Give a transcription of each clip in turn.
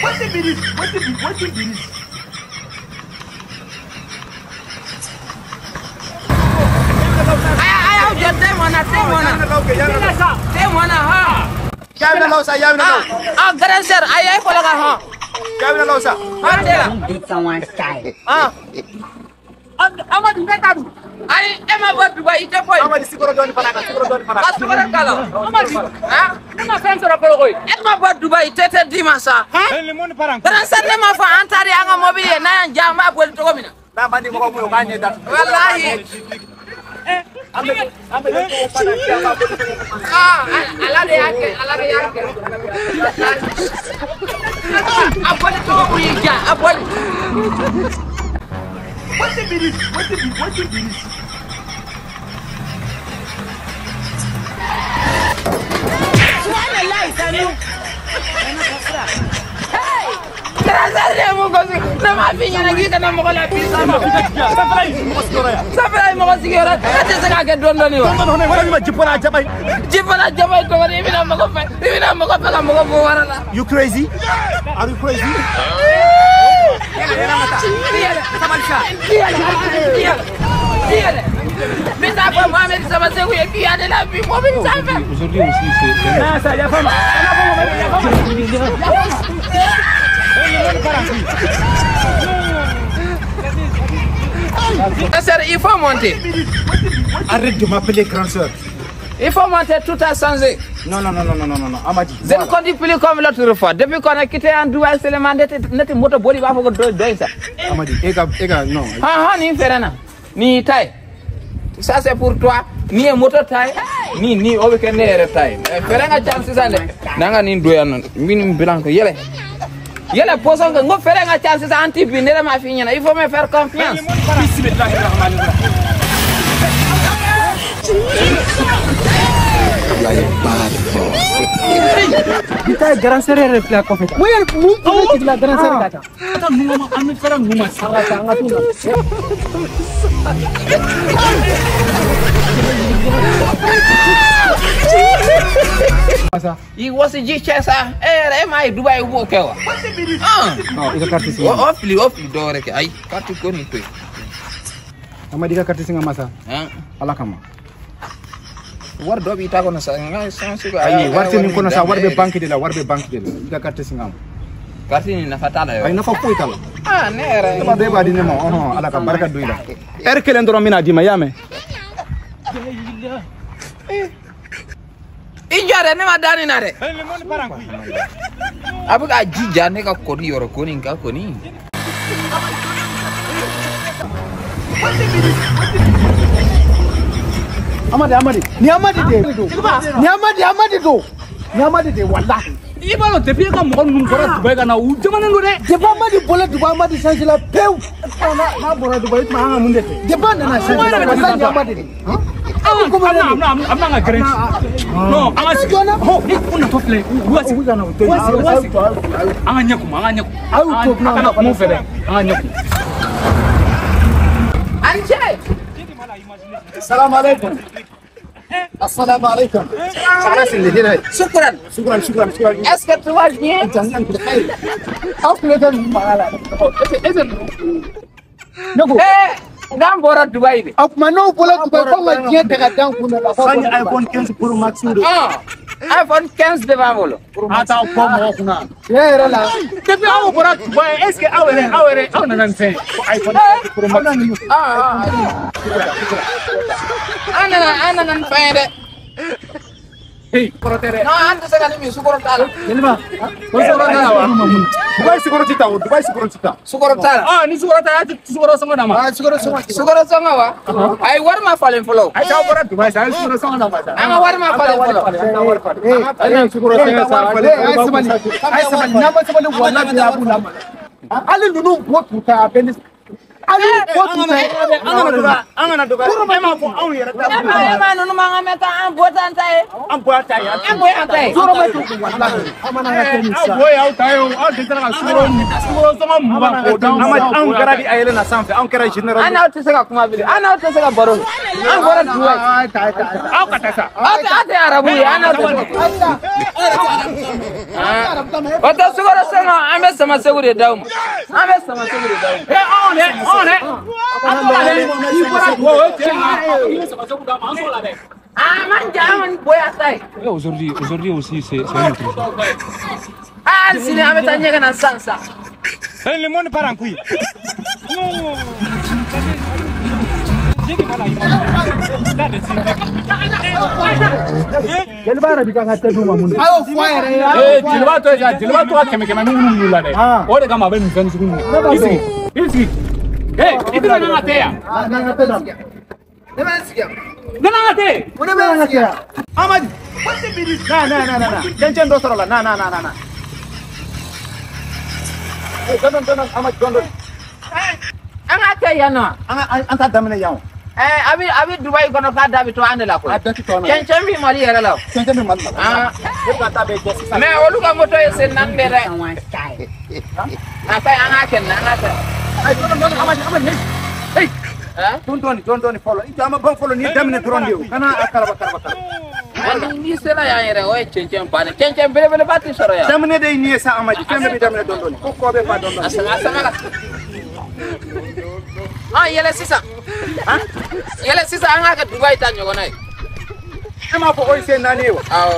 Wetin be this? Wetin be this? Ah, grand sœur, aïe aïe, ha. Ah. Amadi Ayi, e ma bɔ Dubaï, i tɛ foyi. Amadi sikoro dɔɔni fana kan, sikoro dɔɔni fana kan. Ka sukaro k'a la. Amadi, ne ma fɛn sɔrɔ fɔlɔ koyi. E ma bɔ Dubaï, i tɛ d'i ma sa. Grand sœur, ne ma fɔ an taara an ka mobili ye, n'an y'an ja, an b'a boli cogo min na. N'a man di mɔgɔ mun ye, o k'a ɲɛ datugu. Walahi. Ah, ala de y'a kɛ, ala de y'a kɛ. A bɔli cogo mun y'i ja, a bɔli. Wetin be this? Wetin be this? Ne m'a f'i ɲɛna k'i kana mɔgɔ la bi sa. Sanfɛla ye mɔgɔ sigiyɔrɔ ye. E tɛ se k'a kɛ dɔɔni dɔɔni wa? Dɔɔni dɔɔni, walima jipɔla jaba ye. Jipɔla jaba ye cogo di? I bɛna mɔgɔ fɛ, i bɛna mɔgɔ fɛ ka mɔgɔ bɔ wara la. You crazy? Are you crazy? N bɛ taa fɔ Mohamed Samaseku ye k'i y'ale la bi mobili sanfɛ. Aujourd'hui aussi c'est. Non, ça, y a pas mal. Sœur, il faut monter. Arrête de m'appeler grande sœur. Il faut monter, tout a changé. Non, non, non, non, non, non, non, Amadi. Je ne conduis plus comme l'autre fois. Depuis qu'on a quitté en Dubaï, seulement, notre moto boli va faire deux ça. Amadi, ega, ega, non. Ah, ah, ni ferana, ni taille. Ça c'est pour toi. Ni moto taille, ni ni obike ne taille. Feranga chance ça ne. Nanga ni doya non. Mini blanc yele. Yele poson que ngo feranga chance ça anti bi ne ma fi ñana. Il faut me faire confiance. Ita grand sœur yɛrɛ filɛ kɔfɛ tan. Mun yɛrɛ mun kun bɛ jigin la grand sœur ka tan. Ata ninnu ma an bɛ fɛrɛ ninnu ma sa. An ka taa an ka t'u la. I wasi ji cɛ sa e yɛrɛ e m'a ye Dubaï i b'o kɛ wa? Non, i ka carte singa. O fili o fili dɔ wɛrɛ kɛ ayi carte ko nin to yen. Amadi ka carte singa masa. Ala kama. Wari dɔ b'i ta kɔnɔ sa n ka san sugu. Ayi wari tɛ nin kɔnɔ sa, wari bɛ banque de la, wari bɛ banque de la. I ka carte singa ma. Carte nin nafa t'a la yɛrɛ. Ayi nafa foyi t'a la. Ah ne yɛrɛ. Ne b'a dɔn e b'a di ne ma ɔhɔn Ala ka barika don i la. Heure kelen dɔrɔn n bɛna d'i ma i y'a mɛn. I jɔ dɛ ne ma da nin na dɛ. A bɛ k'a jija ne ka kɔni yɔrɔ ko nin ka kɔni. Amadi Amadi ni Amadi de don. Ni Amadi Amadi don. Ni Amadi de walahi. I b'a dɔn depuis e ka mɔgɔ ninnu bɔra Dubaï ka na u jamanen don dɛ. Depuis Amadi bɔra Dubaï Amadi changé la pewu. N'a bɔra Dubaï tuma an ka mun de kɛ? Depuis a nana changé la walahi ni Amadi de. An bɛna an ka gɛrɛn ci. Non an ka sigi. U natɔ filɛ u ka sigi. U ka sigi. An ka ɲɛ kumu an ka ɲɛ kumu. A y'u to A kana kuma u fɛ dɛ an ka ɲɛ kumu. A ni ce. السلام عليكم. السلام عليكم. خلاص اللي هنا. شكرا. شكرا شكرا شكرا. Est-ce que tu vas bien? انت انت بخير. Ne ko. N'an bɔra Dubaï de. A tuma n'aw bɔra Dubaï f'anw ka diɲɛ ta ka d'an kun na. Sani iPhone 15 Pro Max de. Ah, iPhone 15 de b'an bolo. A t'aw bɔ mɔgɔ kunna. Tiɲɛ yɛrɛ la. Depuis aw bɔra Dubaï est-ce que aw yɛrɛ aw yɛrɛ aw nana ni fɛn ye ko iPhone 15 Pro Max. Ah, an nana an nana ni fɛn ye dɛ. Hey, kɔrɔ tɛ dɛ. Non an tɛ se ka nin min sukaro t'a la. Jeliba. Sukaro t'a la wa? Dubaï sukaro tɛ ta o, Dubaï sukaro tɛ ta. Sukaro t'a la. Ah ni sukaro t'a la a tɛ sukaro sɔngɔ d'a ma. Ah sukaro sɔngɔ. Sukaro sɔngɔ wa? Ayi wari ma falen fɔlɔ. Ayi aw bɔra Dubaï sa a ye sukaro sɔngɔ d'a ma sa. An ka wari ma falen fɔlɔ. Ayi sukaro sɔngɔ sa. Ayi sabali. Ayi sabali n'an ma sabali walahi a b'u lamara. Hali ninnu bɔ t'u ta a bɛ ni. Hali bɔ t'u ta. An kana dɔgɔya an kana dɔgɔya e m'a fɔ anw yɛrɛ ta. E ma ninnu ma an ka mɛn taa an bɔ t'an ta ye. An bɔ ta ye. An bɔ y'an ta ye. Sukaro ma t'u kun walahi. An mana ka kɛ nin Aw sa. bɔ y'aw ta ye o aw dɛsɛra ka sukaro sukaro sɔngɔ mugan k'o d'anw ma. Amadi anw kɛra di a yɛlɛ na sanfɛ anw kɛra général. An n'aw tɛ se ka kuma bilen an n'aw tɛ se ka baro kɛ. An bɔra Dubaï. Ayi ta ta. Aw ka taa sa. Aw tɛ aw tɛ arabu ye an n'aw tɛ se ka kuma. Ayi ta. O tɛ sukaro sɔngɔ an bɛ sama segu de d'aw ma. An bɛ sama segu de d'aw ma. Eh anw dɛ anw dɛ. An t'o la dɛ. I bɔra duwawu o ye tiɲɛ ye. I bɛ sama segu d'a ma an t'o la dɛ. Ah man ja an boya sa ye. Aujourd'hui aussi c'est un autre. Ah sini an bɛ taa ɲɛgɛn na sisan sisan. Le monde part en couille. Non. Jeliba yɛrɛ bi kan ka tɛ d'u ma mun na. A y'o fɔ a yɛrɛ ye. Ee jeliba tɔ ye jeliba tɔ ka 100 minnu la dɛ. O de kama a bɛ nin fɛn sugu ninnu. I sigi i sigi. Ee i tɛna n'an ka tɛ yan. N'an ka tɛ da. Ne bɛ n sigi yan. Ne n'an ka tɛ. O ne bɛ n sigi yan. Amadi. Na na na na na. Cɛncɛn dɔ sɔrɔ la na na na na na. Dɔɔni dɔɔni Amadi dɔɔni dɔɔni. An ka kɛ yan nɔ. An t'a daminɛ yan o. A bɛ Dubayi kɔnɔ k'a da bɛ to an de la koyi. A bɛɛ tɛ to an na. Cɛncɛn bɛ Mali yɛrɛ la o. Cɛncɛn bɛ Mali la. O ka taa bɛɛ jɛ sisan. Mais olu ka moto ye sen 4 de dɛ. A ka ɲi an k'a kɛ nin na an k'a kɛ. Ayi dɔɔni dɔɔni Amadi Amadi hey. Dɔɔni dɔɔni dɔɔni dɔɔni fɔlɔ i jɔ an ma ban fɔlɔ nin ye daminɛ dɔrɔn de ye o kana a karaba karaba karaba. N'i sera yan yɛrɛ o ye cɛncɛn bannen cɛncɛn belebeleba tɛ sɔrɔ yan. Daminɛ de ye nin ye sa Amadi fɛn bɛɛ bɛ daminɛ dɔɔni dɔɔni ko kɔ bɛ fa dɔɔni dɔɔni. A sama a sama ka. Ah yɛlɛ sisan. Yɛlɛ sisan an k'a kɛ Dubayi ta ɲɔgɔnna ye. E m'a fɔ ko i sen 4 ye wa. Awɔ.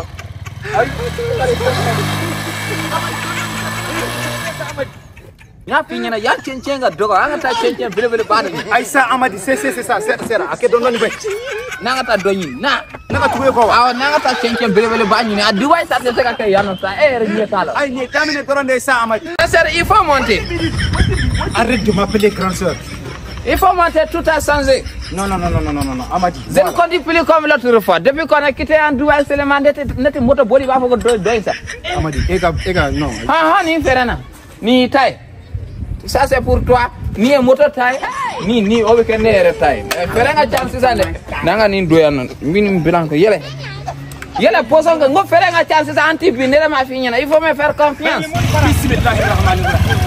N y'a f'i ɲɛna yan cɛncɛn ka dɔgɔ an ka taa cɛncɛn belebeleba de ɲini. Ayisa Amadi c'est ça c'est a kɛ dɔɔni dɔɔni koyi. N'an ka taa dɔ ɲini na. Ne ka tugu e kɔ wa. Awɔ n'an ka taa cɛncɛn belebeleba ɲini a Dubayi ta tɛ se ka kɛ yan nɔ sa e yɛrɛ ɲɛ t'a la. Ayi nin ye daminɛ dɔrɔn de ye sa Amadi. Sœur, il faut monter. Arrête de m'appeler grande sœur. Il faut monter, tout a changé. Non, non, non, non, non, non, non, Amadi. Je ne conduis plus comme l'autre fois. Depuis qu'on a quitté en Dubaï, seulement, net moto boli va faut que doy ça. Amadi, ega, non. Ah, ah, ni ferena. Ni taille. Ça c'est pour toi. Ni moto taille, ni o be ne yɛrɛ taille. Fɛrɛ ka ca sisan dɛ. N'an ka nin don yan nɔ, n bɛ nin bila n kun yɛlɛ. Yɛlɛ poisson kan, n ko fɛrɛ ka ca sisan an ti bin ne yɛrɛ m'a f'i ɲɛna. Il faut me faire confiance. Bismillahirrahmanirrahim.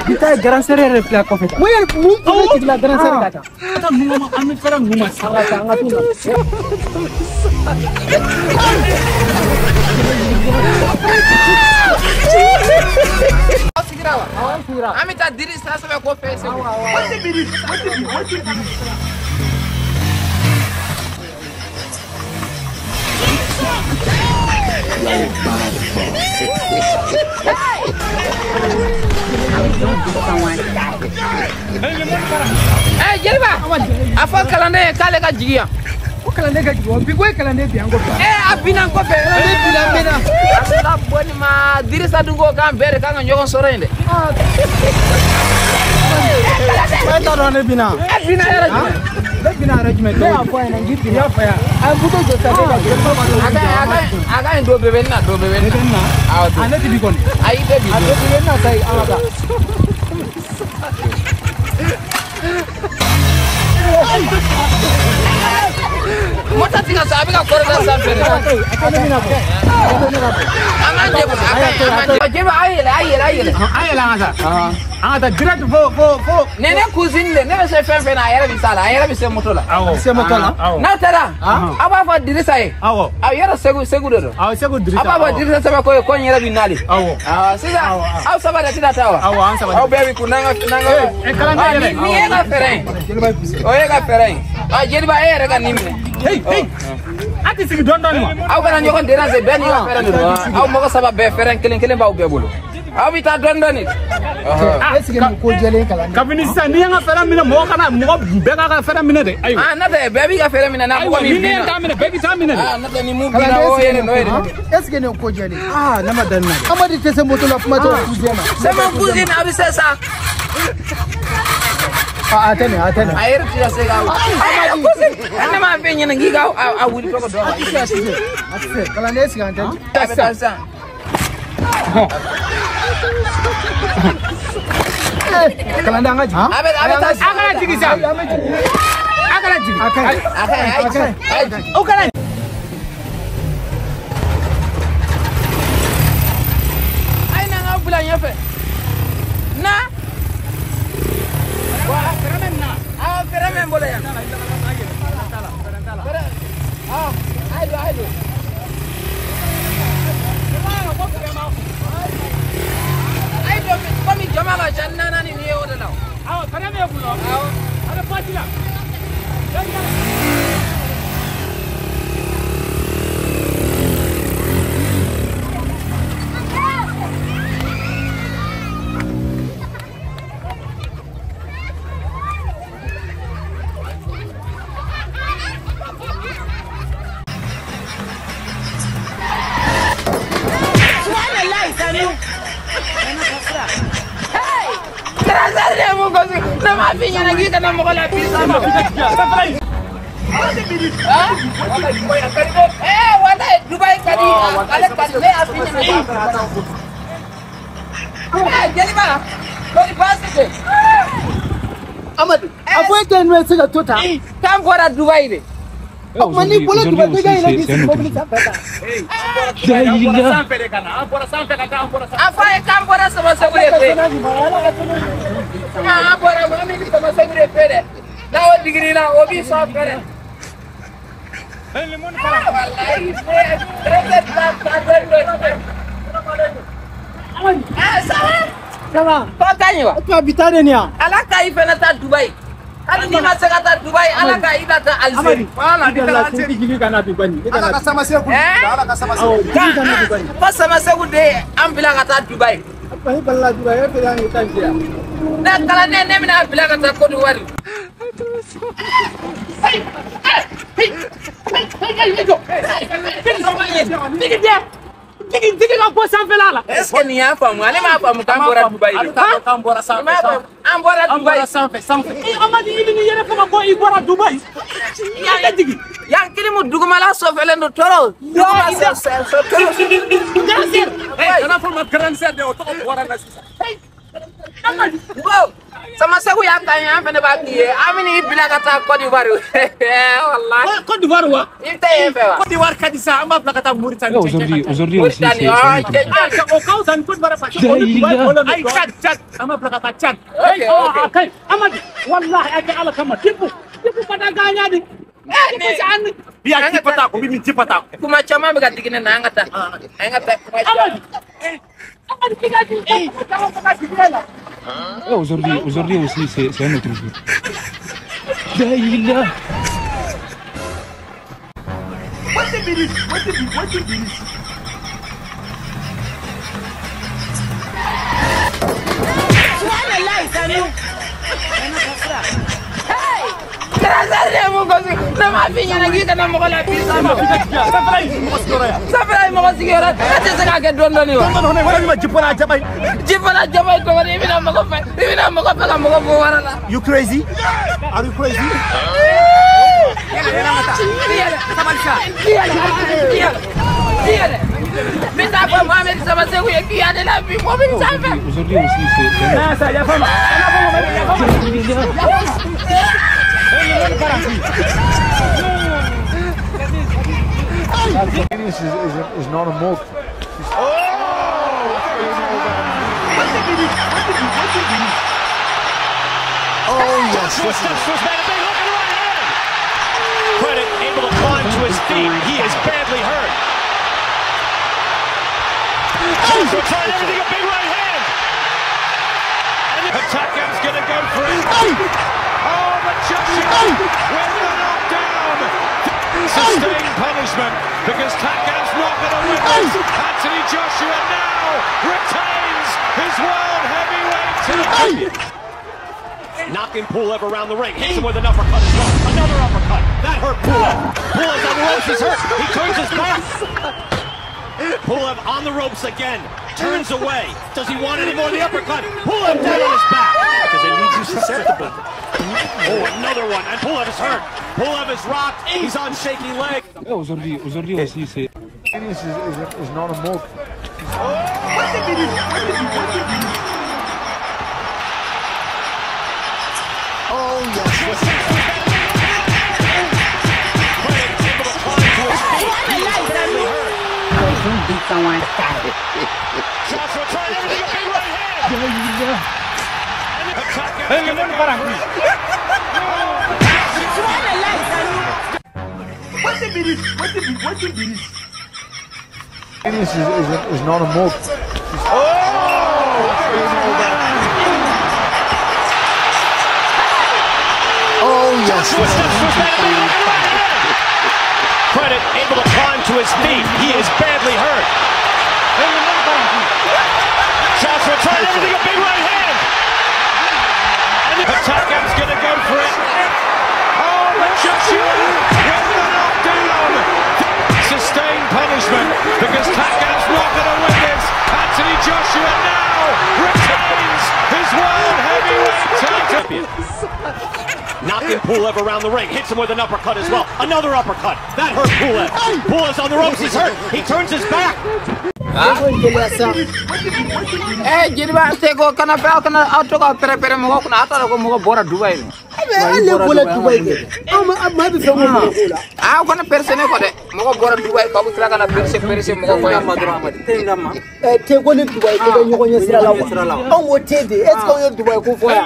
I ta ye grand sœur yɛrɛ filɛ kɔfɛ tan. Mun yɛrɛ mun kun bɛ jigin la grand sœur ka tan. An ninnu ma an bɛ fɛrɛ ninnu ma sa. An ka taa an ka t'u la. Aw sigira wa? Awɔ an sigira. An bɛ taa diri sira sɛbɛn ko fɛ Segu. Eh jeliba a fɔ kalanden ye k'ale ka jigin yan. Ko kalanden ka jigin wa bi ko ye kalanden bi an kɔfɛ. Eh a binna n kɔfɛ. Kalanden binna n binna. A bɔ nin ma Dirisa dun ko k'an bɛɛ de kan ka ɲɔgɔn sɔrɔ yen dɛ. E t'a dɔn ne binna. E binna yɔrɔ jumɛn? Ne binna yɔrɔ jumɛn? Ne y'a fɔ a ɲɛna n k'i binna. I y'a fɔ yan. A ye moto jɔ sisan ne ka jigin. A ka ɲi don bɛɛ bɛ na don bɛɛ bɛ na. Ne bɛ na. Awɔ don. A ne ti bi kɔni. Ayi i tɛ bi. A bɛ na sa an ka taa. Moto ti ka sa a bɛ ka kɔrɔta sanfɛ de. An k'an jɛ a ka ɲi an k'an jɛ. Jeliba a yɛlɛ a yɛlɛ a yɛlɛ. An yɛlɛ an ka taa. An ka taa direct fo. Ne cousine de ne bɛ se fɛn fɛn na a yɛrɛ bɛ s'a la a yɛrɛ bɛ se moto la. Awɔ. Se moto la. Awɔ. N'aw taara aw b'a fɔ Dirisa ye. Awɔ. Aw yɔrɔ Segu de don. Awɔ Segu Dirisa. Aw b'a fɔ Dirisa sɛbɛn ko ye ko n yɛrɛ bɛ nali. Awɔ. Sisan aw saba de tɛna taa wa. Awɔ an saba. Aw bɛɛ bɛ kun n'an ka. Kalanden yɛlɛ. Nin ye ka fɛɛrɛ ye. O ye ka fɛɛrɛ ye. Jeliba e yɛrɛ ka nin minɛ. Hey hey. A tɛ sigi dɔɔni dɔɔni wa. Aw kana ɲɔgɔn déranger bɛɛ n'i ka fɛɛrɛ de don. Aw mɔgɔ saba bɛɛ fɛɛrɛ kelen kelen b'aw bɛɛ bolo. Aw bɛ taa dɔɔni dɔɔni. Est-ce que nin ko jɛlen kalan? Kabini sisan n'i y'an ka fɛɛrɛ minɛ mɔgɔ kana mɔgɔ bɛɛ k'a ka fɛɛrɛ minɛ dɛ. Ayiwa. N'o tɛ bɛɛ b'i ka fɛɛrɛ minɛ n'a mɔgɔ min binna. Ni ne ye ta minɛ bɛɛ k'i ta minɛ dɛ. N'o tɛ ni mun binna o ye n'o ye dɛ. Est-ce que nin ko jɛlen? Ne ma da nin na dɛ. Amadi tɛ se moto la kuma tɛ o cousin ma. C'est mon cousine a bɛ se sa. A tɛ nin a tɛ nin. A yɛrɛ tɛ se ka. Amadi cousine ne m'a f'e ɲɛna k'i ka a wuli tɔgɔ dɔn. A tɛ se a tɛ se a tɛ se kalanden sigi an tɛ. A bɛ taa sisan. Kalanden an ka jigin. A bɛ taa sisan. A kana jigin sa. A kana jigin. A ka ɲi. A ka ɲi a ye jigin. O kana. A ye na n ka bila ɲɛfɛ. Na. Fɛrɛ bɛ n bolo yan. Ayi don. Ayi don komi jama ka ca naani nin ye o de la. Awɔ, fɛrɛ b'e bolo. Awɔ. A bɛ pasi la. Ne m'a fi ɲɛna k'i kana mɔgɔ la bi sa ma. Walayi Dubayi ka di ale ka di ne y'a fi ɲɛna. Jeliba kɔni baasi tɛ. Amadu a fɔ e tɛ n'o ye se ka to tan. K'an bɔra Dubayi de. O tuma n'i bolo Dubayi k'i ka yɛlɛ k'i sigi mobili sanfɛ tan. A fɔ a ye k'an bɔra Samaseku de fɛ. An bɔra an bɛ Samaseku de fɛ dɛ. N'a o digir'i la o b'i sɔn fɛnɛ. Walayi ça va? Ça va. Ko ka ɲi wa? O tuma bi taa de nin yan. Ala ka i fɛnɛ taa Dubayi. Hali n'i ma se ka taa Dubayi, Ala ka i la taa Algérie. Voilà, ni taara Algérie jigin ka na Dubayi. Ala ka Samaseku. Ala ka Samaseku. Ko Samaseku de ye an bila ka taa Dubayi. E balila Dubayi, e fɛ yan k'i ta jɛ. Ne kalanden ne bɛna bila ka taa Côte d'Ivoire. Digi ka bɔ sanfɛla la. Est-ce que nin y'a faamu? Ale m'a faamu k'an bɔra Dubayi de. K'an bɔra sanfɛ. An bɔra Dubayi. An bɔra sanfɛ sanfɛ. Amadu i bɛ n'i yɛrɛ fɔ ka bɔ i bɔra Dubayi. Yan tɛ jigin. Yan kilimu dugumala sɔfɛlen don tɔɔrɔ. Duguma sɔfɛ tɔɔrɔ. Grande sœur. Kana fɔ ma grande sœur dɛ, o tɔgɔ bɔra n na sisan. Bon, Samaseku y'a ta ye an fɛnɛ b'a k'i ye. An bɛ n'i bila ka taa Côte d'Ivoire. Walahi. Côte d'Ivoire wa? I tɛ yen fɛ wa? Côte d'Ivoire ka di sa, an b'a bila ka taa Mauritanie. Aujourd'hui aussi c'est o ka fisa ni Côte d'Ivoire parce que olu Dubaï bolo Ayi Tchad, Tchad, an b'a bila ka taa Tchad. Ok, ok. A ka ɲi. Amadu walahi a kɛ Ala kama tipu tipu ka taa gaaña de. Bi a tipata ko bi min tipata. Kuma caman bɛ ka digi ne na an ka taa. An ka taa kuma caman. Amadu k'i ka jigin ka jigin la. Aujourd'hui aussi c'est un autre jour. La Wait a minute. Ne m'a fi ɲɛna k'i kana mɔgɔ la bi sa ma. Sanfɛla ye mɔgɔ sigiyɔrɔ e tɛ se k'a kɛ dɔɔni dɔɔni wa? Dɔɔni dɔɔni walima jipɔla jabayi. Jipɔla jabayi tɔgɔ di i bɛna mɔgɔ fɛ i bɛna mɔgɔ fɛ ka mɔgɔ bɔ wara la. You crazy? Are you crazy? N bɛ taa fɔ Mohamed Samaseku ye k'i y'ale la bi mobili sanfɛ. Aujourd'hui aussi c'est This is not a mock. Oh yes, this was made a big hook and right hand. Credit able to climb to his feet. He is badly hurt. Joshua tried everything, a big right hand. And Hatakev's gonna go for it. Oh, but Joshua with the knockdown. Sustained punishment because Takav's not going to win this. Anthony Joshua now retains his world heavyweight title. Knocking Pulev around the ring. Hits him with an uppercut as well. Another uppercut. That hurt Pulev. Pulev's on the ropes. He's hurt. He turns his back. Pulev on the ropes again. Turns away. Does he want any more of the uppercut? Pulev down on his back. Because it leaves you susceptible. Oh, another one. And Pulev is hurt. Pulev is rocked. He's on shaky leg. Aujourd'hui aussi, c'est... This is not a mock. Oh, yes. Joshua trying everything, a big right hand. be this? Wetin be this? This is not a move. Oh! Oh yes. Credit able to climb to his feet. He is badly hurt. Joshua tried everything, a big right hand. And Hatakev's going to go for it. Oh, but Joshua with the knockdown. Sustained punishment because Takav's not going to win this. Anthony Joshua now retains his world heavyweight title. Knocking Pulev around the ring, hits him with an uppercut as well. Another uppercut. That hurt Pulev. Pulev's on the ropes, he's hurt. He turns his back. Eh, jeliba seko kana fa kana aw to ka pere mɔgɔ kunna a t'a dɔn ko mɔgɔ bɔra Dubai nɔ. Ale bɔra Dubai kɛ. An ma bɛ fɛn mun ko la. Aw kana perse ne kɔ dɛ. Mɔgɔ bɔra Dubai k'aw bɛ tila ka na perse mɔgɔ kɔ yan. Te ko ni Dubai ko bɛ ɲɔgɔn ɲɛ sira la wa? Anw ko te de. Est ce que anw ye Dubai ko fɔ yan?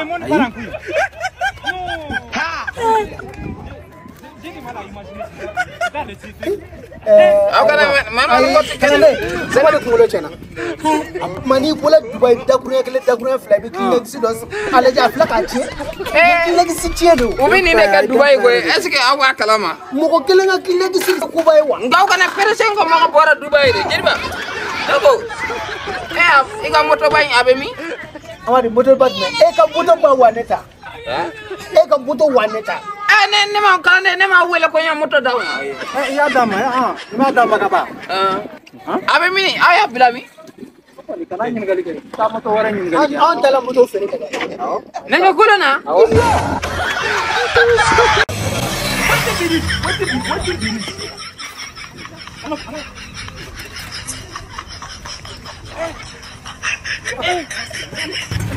Aw kana manu ko ti kelen. Sɛbɛn de kunkolo tiɲɛna. Ma n'i bɔra Dubai dakuruɲɛ kelen dakuruɲɛ fila i bɛ Kleenex dɔ a lajɛ a filɛ k'a tiɲɛ. Kleenex tiɲɛ don. U bɛ nin de kɛ Dubai koyi est ce que aw b'a kalama? Mɔgɔ kelen ka Kleenex koba ye wa? Nka aw kana perese ko mɔgɔ bɔra Dubai de jeliba. Ne ko i ka motoba in a bɛ min? Amadi motoba jumɛn? E ka motoba wa ne ta. E ka moto wa ne ta. Ne ma kalanden ne ma wele ko n ye moto d'aw ma. I y'a d'a ma i m'a d'a ma ka ban. A bɛ min? Aw y'a bila min? Kana ɲininkali kɛ. Taa moto wɛrɛ ɲininkali kɛ. Anw taara moto feere ka kɛ. Nɛgɛ kolon na. Wetin be this?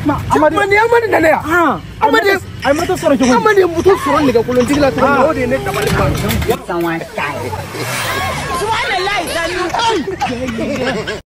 Amadi Amadi nana yan. Amadi a ye moto sɔrɔ cogo di? Amadi ye moto sɔrɔ nɛgɛkolontigi la cogo min na o de ye ne dabali ban.